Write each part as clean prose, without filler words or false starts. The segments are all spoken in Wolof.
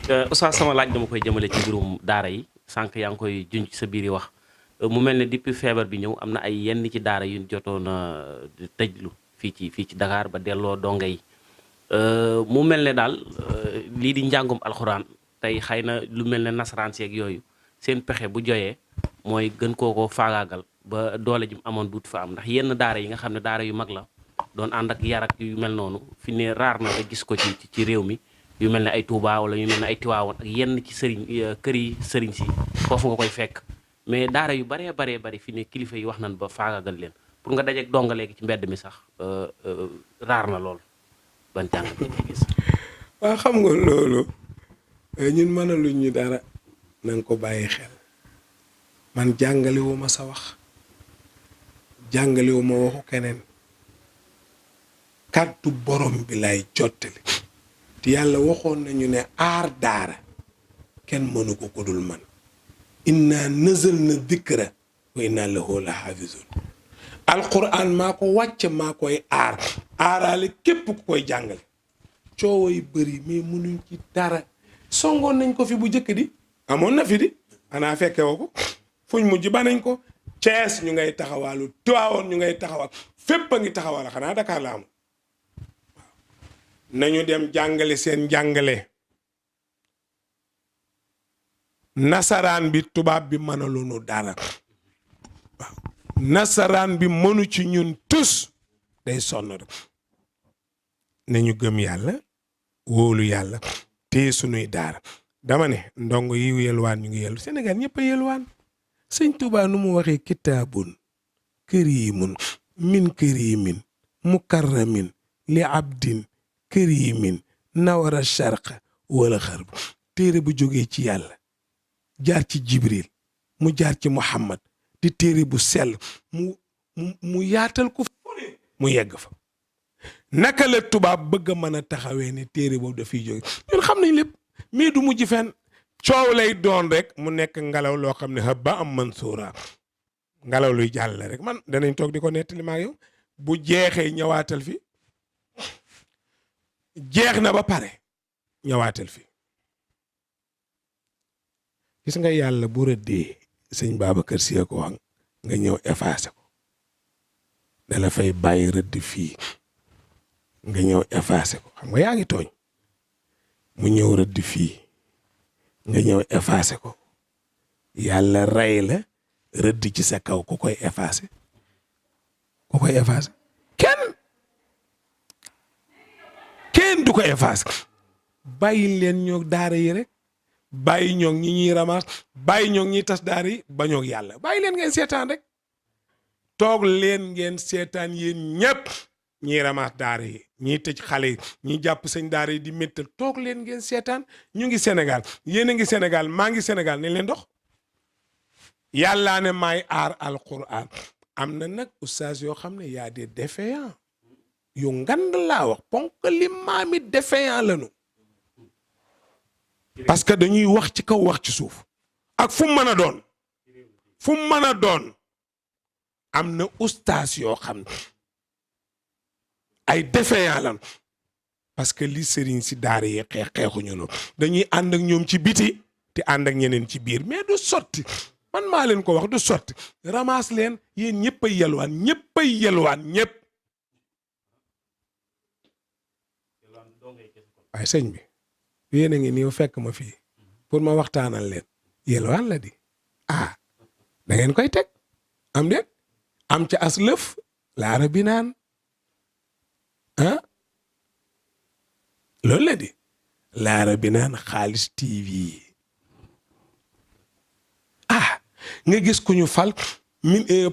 Oustaz sama laaj dama koy jëmale ci mbirum daara yi sànq yaa ngi koy junj sa biir yi wax mu mel ne depuis feebar bi ñëw am na ay yenn ci daara yu jotoon a tëjlu fii ci Dakar ba delloo donga yi mu mel ne daal lii di njàngum alxuraan tey xëy na lu mel ne nasaraan seeg yooyu seen pexe bu joyee mooy gën ko faagaagal ba doole ji mu amoon duut fa am ndax yenn daara yi nga xam ne daara yu mag la doon ànd ak yar ak yu mel noonu fi ne raar na nga gis ko ci réew mi. yu mel ne ay Touba wala yu mel ne ay Tiwaawoon ak yenn ci kër yi sëriñ si foofu nga koy fekk mais daara yu baree bari fi ne kilifa yi wax nañ ba faagagal leen pour nga dajeeg donga léegi ci mbedd mi sax raar na lool ban jàng bi ci gis. waaw xam nga loolu ñun mënaluñ ñu dara na nga ko bàyyi xel man jàngalewu ma sa wax jàngalewu ma waxu keneen kàddu borom bi lay jottali te yàlla waxoon nañu ne aar daara kenn mënu ko dul man inna nazalna dikra wa inna lahu la hafizun alquran maa ko wàcce maa koy aar aaraale képp ku koy jàngale coowo yi bëri mais mënuñ ci dara songoon nañ ko fi bu njëkk di amoon na fi di xanaa fekke woo ko fuñ mujj ba nañ ko Cees ñu ngay taxawaalu Tiwaawoon ñu ngay taxawal fépp a ngi taxawal xanaa Dakar la am nañu dem jàngale seen njàngale nasaraan bi tubaab bi mënaluñu dara waaw nasaraan bi mënu ci ñun tus day sonn rek nañu gëm yàlla wóolu yàlla téye sunuy daara dama ne ndongo yi yelwaan ñu ngi yellu Sénégal ñëpp a yelwaan sëñ Tuubaa nu mu waxee kitaabun kariimun min kariimin mukarramin li abdin kariimin nawara sharq wala xarb téere bu jógee ci yàlla jaar ci Jibril mu jaar ci Muhammad di téere bu sell mu yaatal ko mu yegg fa naka la tubaab bëgg a mën a taxawee ne téere boobu dafiy jóge ñun xam nañ lépp mais du mujj fenn coow lay doon rek mu nekk ngelaw loo xam ne habba am mansuura ngelaw luy jàll rek man danañ toog di ko nettali maa yow bu jeexee ñëwaatal fi jeex na ba pare ñëwaatal fi gis nga yàlla bu rëddee sëñ Babacar Sy ko wax nga ñëw effacé ko da la fay bàyyi rëdd fii nga ñëw effacé ko xam nga yaa ngi tooñ mu ñëw rëdd fii nga ñëw effacé ko yàlla rey la rëdd ci sa kaw ku koy effacé kenn du ko effacé bàyyi leen ñoo daara yi rek bàyyi ñoog ñi ñuy ramas bàyyi ñoog ñiy tas daara yi ba ñoog yàlla bàyyi leen ngeen seetaan rek toog leen ngeen seetaan yéen ñëpp ñiy ramas daara yi ñiy tëj xale yi ñiy jàpp sëñ daara yi di méttal toog leen ngeen seetaan ñu ngi Sénégal yéen a ngi Sénégal maa ngi Sénégal nañ leen dox yàllaa ne maay aar alquran am na nag oustaz yoo xam ne yaa des défaillants yu ngand laa wax ponk li maami défaillant lañu parce que dañuy wax ci kaw wax ci suuf ak fu mu mën a doon am na oustaz yoo xam ne ay défaillant lañu parce que li sëriñ si daara yi xeexuñu loolu dañuy ànd ak ñoom ci biti te ànd ak ñeneen ci biir mais du sotti man maa leen ko wax du sotti ramasse leen yéen ñëpp ay yelwaan ñëpp waaye sëñ bi yéen a ngi nii fekk ma fii pour ma waxtaanal leen yelwaan la di da ngeen koy teg am déet am ca as lëf laara bi naan loolu la di laara bi naan Xaalis TV nga gis ku ñu fal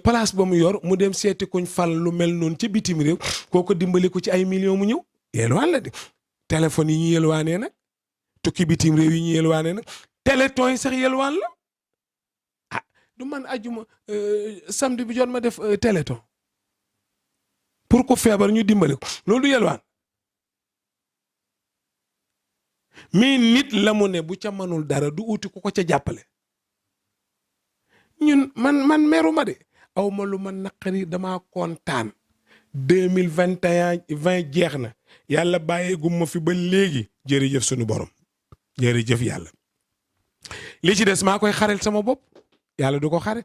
place ba mu yor mu dem seeti kuñ fal lu mel noonu ci bitim réew kooko dimbali ko ci ay millions mu ñëw yelwaan la di téléphone yi ñu yelwaanee nag tukki bitim réew yi ñu yelwaanee nag téléthon yi sax yelwaan la du man ajuma samedi bi jot ma def téléthon pour ko feebar ñu dimbali ko loolu du yelwaan mais nit la mu ne bu ca mënul dara du uti ku ko ca jàppale ñun man meru ma de aw ma lu ma naqari damaa kontaan 2020 jeex na yàlla bàyyeegum ma fi ba léegi jërëjëf sunu borom jërëjëf yàlla li ci des maa koy xarel sama bopp yàlla du ko xare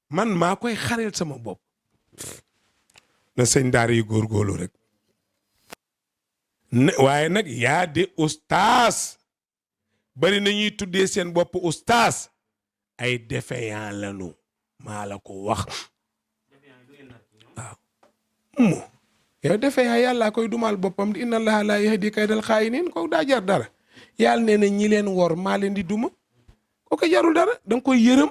man maa koy xarel sama bopp na sëñ daara yi góorgóorlu rek waaye nag yaa de ustaas bari na ñuy tuddee seen bopp ustaas ay défaillant lañu maa la ko wax waaw mu yow défaillant yàlla koy dumal boppam di inna allaha la yahdi kaydal xaayiniin ko daa jar dara yàlla nee na ñi leen wor maa leen di duma kooku jarul dara danga koy yërëm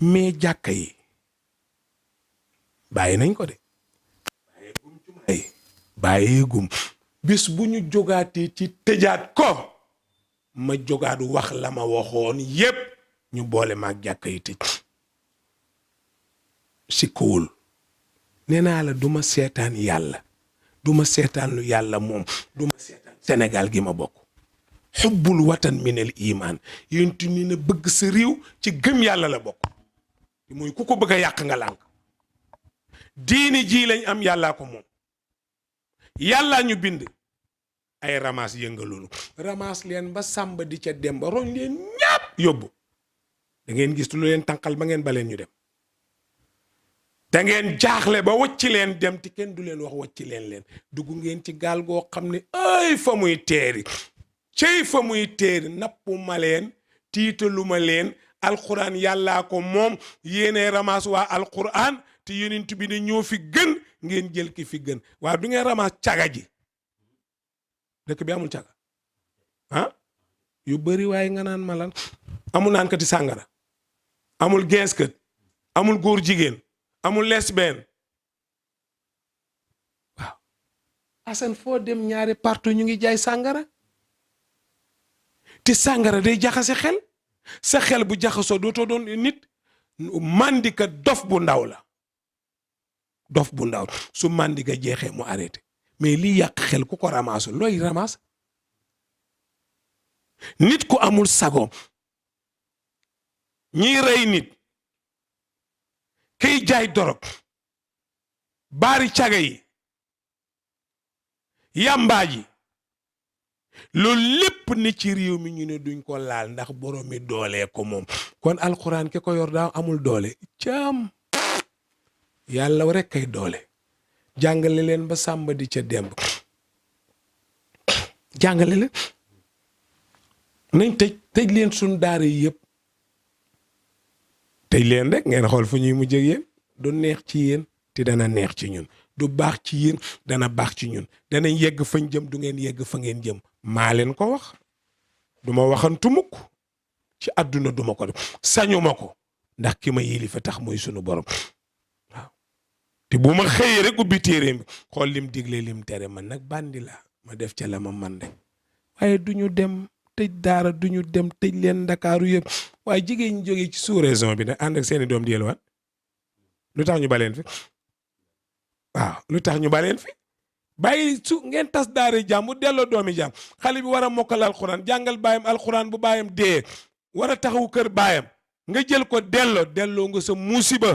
mais jàkka yi bàyyi nañ ko de bàyyeegum bis bu ñu jógaatee ci tëjaat ko ma jógaat wax la ma waxoon yépp ñu boole maag jàkka yi tëj si kowul nee naa la duma seetaan yàlla duma seetaan lu yàlla moom duma seetaan Sénégal gi ma bokk xubbul watan minal iman yéntu ni na bëgg sa réew ci gëm yàlla la bokk muy ku ko bëgg a yàq nga lànk diini ji lañ am yàllaa ko moom yàllaa ñu bind ay ramas yëngalunu ramas leen ba sàmba di ca dem ba roñ leen ñàpp yóbbu da ngeen gis lu leen tànqal ba ngeen baleen ñu dem da ngeen jaaxle ba wacci leen dem te kenn du leen wax wacci leen dugg ngeen ci gaal goo xam ne ay fa muy teeri cey fa muy teeri nappuma leen tiitaluma leen alquran yàllaa ko moom yéene ramas waa alquran te yonent bi ne ñoo fi gën ngeen jël ki fi gën waaw du ngeen ramas caga ji dëkk bi amul caga ah yu bëri waaye nga naan ma lan amul naan kati sàngara amul geeskat amul góor jigéen amul lesbienne waaw asan foo dem ñaari partout ñu ngi jaay sàngara te sàngara day jaxase xel sa xel bu jaxasoo dootoo doon nit mandika dof bu ndaw la dof bu ndaw su mandika jeexee mu arrêté mais lii yàq xel ku ko ramaasu looy ramaas nit ku amul sago ñiy rey nit kiy jaay dorog baari caga yi yàmbaa ji loolu lépp ni ci réew mi ñu ne duñ ko laal ndax borom mi doolee ko moom kon alxuraan ki ko yor daa amul doole caam yàlla rek kay doole jàngale leen ba sàmba di ca demb jàngale leen nañ tëj leen suñ daara yi yëpp tëj leen rek ngeen xool fu ñuy mujj ak yéen du neex ci yéen te dana neex ci ñun du baax ci yéen dana baax ci ñun danañ yegg fañ jëm du ngeen yegg fa ngeen jëm maa leen ko wax du ma waxantu mukk ci àdduna duma ko def sañuma ko ndax ki ma yilifa tax muy sunu borom waaw te bu ma xëyee rek ubbi téere mi xool lim digle lim tere man nag bandi la ma def ca la ma man de waaye duñu dem tëj daara duñu dem tëj leen ndakaaru yëpp waaye jigéen ñi jógee ci sous-région bi nag ànd ak seeni doom di yelwaan lu tax ñu baleen fi waaw lu tax ñu baleen fi bàyyi su ngeen tas daara jàmm delloo doomi jàmm xale bi war a mokkal alxuraan jàngal baayam alxuraan bu baayam dee war a taxawu kër baayam nga jël ko delloo nga sa musiba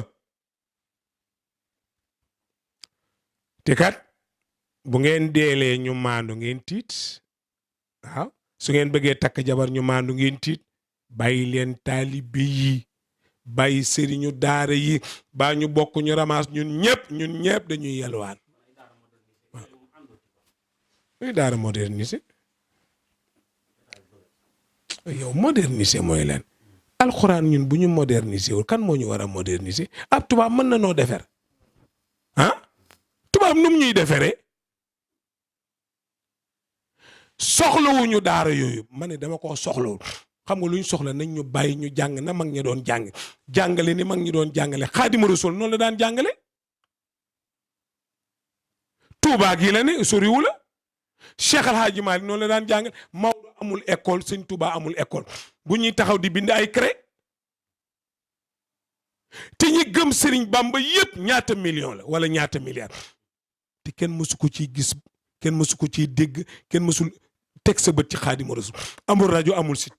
te kat bu ngeen deelee ñu maandu ngeen tiit waaw su ngeen bëggee takk jabar ñu maandu ngeen tiit bàyyi leen taalibe yi bàyyi sëriñu daara yi baa ñu bokk ñu ramaas ñun ñëpp dañuy yelwaan luy daara modernisé yow modernisé mooy leen alxuraan ñun bu ñu modernisé wul kan moo ñu war a modernisé ab tubaab mën na noo defer ah tubaab num ñuy deferee soxlawuñu daara yooyu ma ne dama ko soxlawul xam nga lu ñu soxla nañ ñu bàyyi ñu jàng na mag ñi doon jàngale ni mag ñi doon jàngale Xaadimu Rasuul noonu la daan jàngale Tuubaa gi la ne soriwu la Cheikh Al Hadji Malick noonu la daan jàngale Maodo amul école Sëñ Tuubaa amul école bu ñuy taxaw di bind ay cré te ñi gëm Sëriñ Bamba yépp ñaata million la wala ñaata milliard te kenn mësu ko ciy gis kenn mësu ko ciy dégg kenn mësul teg sa bët ci Xaadimu Rasuul amul rajo amul site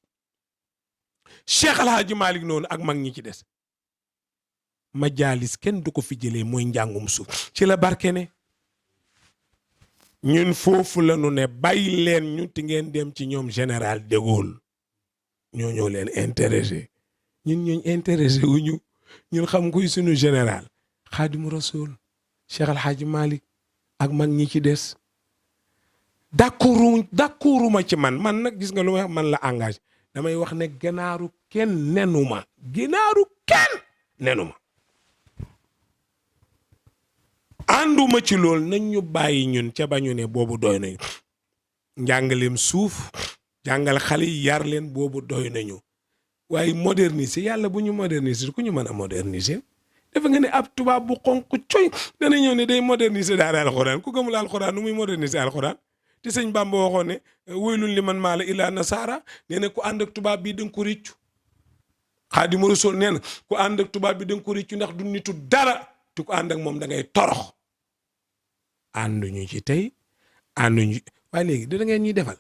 Cheikh Al Hadji Malick noonu ak mag ñi ci des majaalis kenn du ko fi jëlee mooy njàngum suuf ci la barke ne ñun foofu la ñu ne bàyyi leen ñu ti ngeen dem ci ñoom général de Gaulle ñoo leen intéressé ñun intéressé wuñu ñun xam kuy suñu général Xaadimu Rasuul Cheikh Al Hadji Malick ak mag ñi ci des d'accorduma ci man nag gis nga lu may wax man la engagé damay wax ne ganaaru kenn nenuma ànduma ci lool nañ ñu bàyyi ñun ca bañu ne boobu doy nañu njàngaleem suuf jàngal xale yi yar leen boobu doy nañu waaye moderniser yàlla bu ñu moderniser ku ñu mën a moderniser dafa nga ne ab tubaab bu xonq coy dana ñëw ne day moderniser daara alxuraan ku gëmul alxuraan nu muy moderniser alxuraan te sëñ Bamba waxoon ne waylun li man maala ila nasara nee na ku ànd ak tubaab bi da nga ko réccu Xaadimu Rasuul nee na ku ànd ak tubaab bi da nga ko réccu ndax du nitu dara te ku ànd ak moom da ngay torox ànduñu ci tey ànduñu waaye léegi da ngeen ñuy defal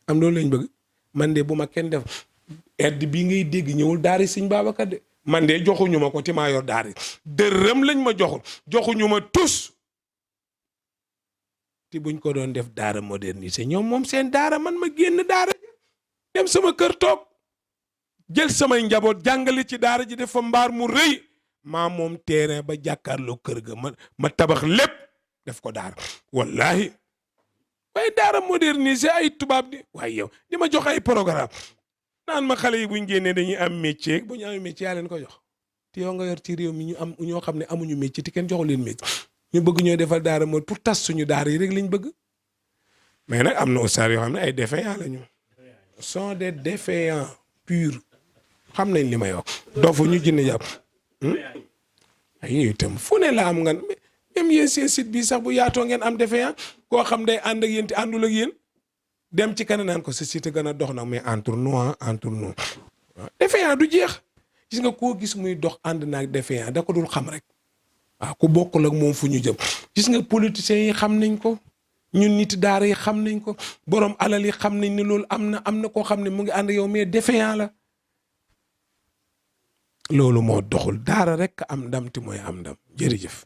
am loolu lañ bëgg man de bu ma kenn def aide bii ngay dégg ñëwul daari sëñ Babacar de man de joxuñu ma ko ti maa yor daari dërëm lañ ma joxuñu ma tus te buñ ko doon def daara modernisé ñoom moom seen daara man ma génn daara dem sama kër toog jël samay njaboot jàngale ci daara ji def fa mbaar mu rëy maa moom terrain ba jàkkaarloo kër ga ma tabax lépp def ko daara wallahi waaye daara modernisé ay tubaab di waaye yow di ma jox ay programme naan ma xale yi buñ génnee dañuy am métier bu ñu amee métier yaa leen ko jox te yow nga yor ci réew mi ñu am ñoo xam ne amuñu métier te kenn joxu leen métier ñu bëgg ñoo defal daara mooy pour tas suñu daara yi rek lañ bëgg mais nag am na ustaas yoo xam ne ay défaillants la ñu sont des défaillants purs xam nañ li may wax dofu ñu jënd jàpp ay yooyu itam fu ne la am nga même yéen seen site bii sax bu yaatoo ngeen am défaillant koo xam day ànd ak yéen te àndul ak yéen dem ci kanam naan ko sa site gën a dox nag mais entre nous waaw défaillant du jeex gis nga koo gis muy dox ànd naag défaillant da ko dul xam rek waaw ku bokkul ak moom fu ñu jëm gis nga politiciens yi xam nañ ko ñun nit daara yi xam nañ ko borom alal yi xam nañ ne loolu am na koo xam ne mu ngi ànd yow mais défaillant la loolu moo doxul daara rek am ndam ti mooy am ndam jërëjëf